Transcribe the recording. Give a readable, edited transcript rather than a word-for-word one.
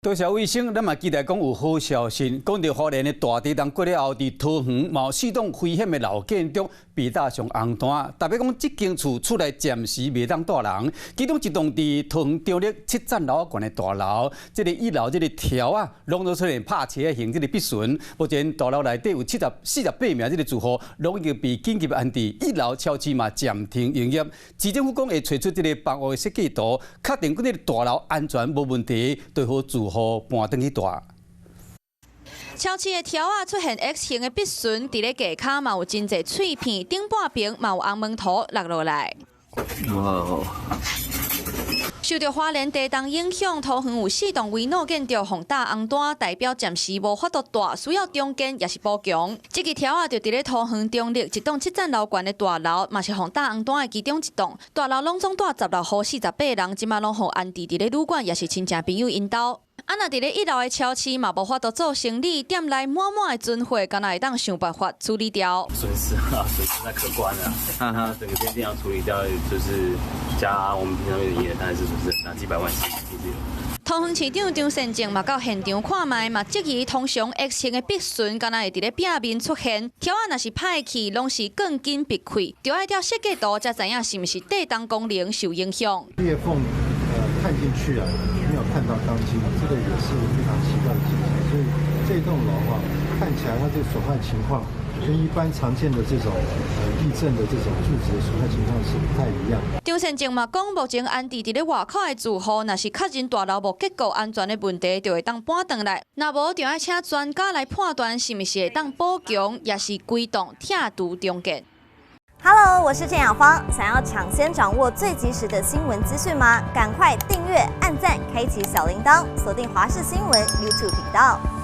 多謝衛生，咱嘛期待講有好消息。講著花蓮的大地動過了後，佇桃園嘛有四棟危險的老建築被打上紅單，代表講這間厝厝內暫時袂當蹛人。其中一棟佇桃園中壢七層樓懸的大樓，這个一樓這个柱仔，攏總出現拍斜形這个篦痕。目前大樓內底有748名這个住戶，攏已經被緊急安置。一樓超市嘛暫停營業。市政府講會揣出這个房屋的設計圖，確定這个大樓安全無問題，就予住戶搬轉去蹛。超市的柱仔出現 X 型的篦痕，佇咧下跤嘛有真濟碎片，頂半爿嘛有紅毛塗落落來。哇！受著花蓮地動影響，桃園有四棟危老建築予打紅單，代表暫時無法度蹛，需要重建抑是補強。這支柱仔就佇咧桃園中壢一棟七層樓懸的大樓，嘛是予打紅單的其中一棟。大樓攏總蹛16戶48人，這馬攏予安置佇咧旅館，抑是親戚朋友𪜶兜。啊，若佇咧一樓的超市嘛無法度做生理，店內滿滿的存貨，敢若會當想辦法處理掉。損失啊，損失太可觀了。那他整個店要處理掉，就是加我們平常的營業，當然是損失那幾百萬是一定有。桃園市長張善政嘛到現場看覓，嘛質疑通常 X 型的篦痕，敢若會佇咧壁面出現，柱仔若是歹去，攏是鋼筋篦開，著愛調設計圖才知影是毋是地動功能受影響。裂縫看進去啊，沒有看到鋼筋，這個也是非常奇怪的現象。所以這棟樓啊，看起來它這個損壞情況跟一般常見的這種地震的這種柱子的損壞情況是不太一樣。張善政嘛講，目前安置佇咧外口的住戶，若是確認大樓無結構安全的問題，就會當搬轉來；若無，就愛請專家來判斷是毋是會當補強，抑是規棟拆除重建。 Hello，我是鄭雅芳。想要搶先掌握最及時的新聞資訊嗎？趕快訂閱、按讚、開啟小鈴鐺，鎖定華視新聞 YouTube 頻道。